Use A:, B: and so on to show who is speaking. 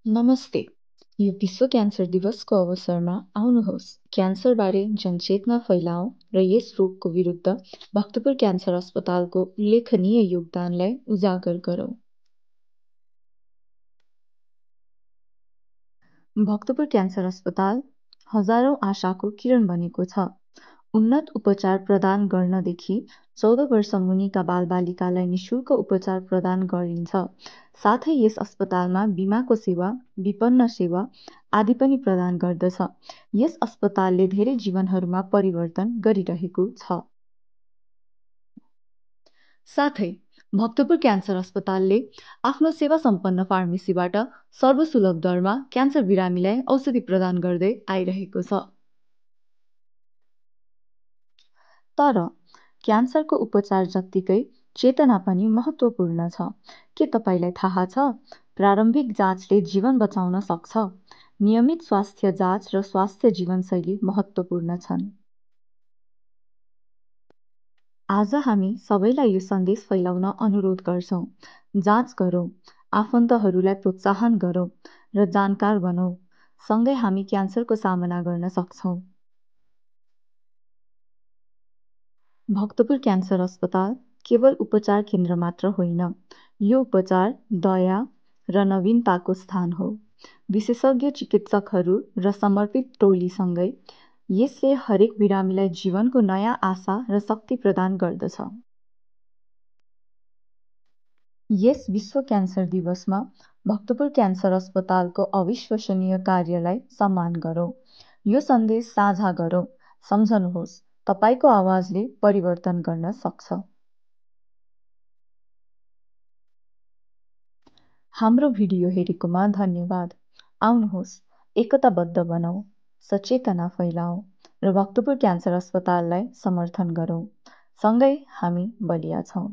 A: नमस्ते। यो विश्व क्यान्सर दिवसको अवसरमा आउनुहोस् क्यान्सरबारे जनचेतना फैलाऊ र यस रोगको विरुद्ध भक्तपुर क्यान्सर अस्पतालको उल्लेखनीय योगदानलाई उजागर गरौँ। भक्तपुर क्यान्सर अस्पताल हजारौँ आशाको किरण बनेको छ। उन्नत उपचार प्रदान गर्नदेखि 14 वर्ष मुनिका बालबालिकालाई निशुल्क उपचार प्रदान गरिन्छ। साथै यस अस्पतालमा बिमाको सेवा, विपन्न सेवा आदि पनि प्रदान गर्दछ। यस अस्पतालले धेरै जीवनहरूमा परिवर्तन गरिरहेको छ। साथै भक्तपुर क्यान्सर अस्पतालले आफ्नो सेवा सम्पन्न फार्मेसीबाट सर्वसुलभ दरमा क्यान्सर बिरामीलाई औषधि प्रदान गर्दै आइरहेको छ। तर क्यान्सरको उपचार जत्तिकै चेतना पनि महत्त्वपूर्ण छ। के तपाईँलाई थाहा छ? प्रारम्भिक जाँचले जीवन बचाउन सक्छ। नियमित स्वास्थ्य जाँच र स्वास्थ्य जीवनशैली महत्त्वपूर्ण छन्। आज हामी सबैलाई यो सन्देश फैलाउन अनुरोध गर्छौँ। जाँच गरौँ, आफन्तहरूलाई प्रोत्साहन गरौँ र जानकार बनौँ। सँगै हामी क्यान्सरको सामना गर्न सक्छौँ। भक्तपुर क्यान्सर अस्पताल केवल उपचार केन्द्र मात्र होइन, यो उपचार, दया र नवीनताको स्थान हो। विशेषज्ञ चिकित्सकहरू र समर्पित टोलीसँगै यसले हरेक बिरामीलाई जीवनको नयाँ आशा र शक्ति प्रदान गर्दछ। यस विश्व क्यान्सर दिवसमा भक्तपुर क्यान्सर अस्पतालको अविश्वसनीय कार्यलाई सम्मान गरौँ। यो सन्देश साझा गरौँ। सम्झनुहोस्, तपाईँको आवाजले परिवर्तन गर्न सक्छ। हाम्रो भिडियो हेरेकोमा धन्यवाद। आउनुहोस् एकताबद्ध बनौँ, सचेतना फैलाऊ र भक्तपुर क्यान्सर अस्पताललाई समर्थन गरौँ। सँगै हामी बलिया छौँ।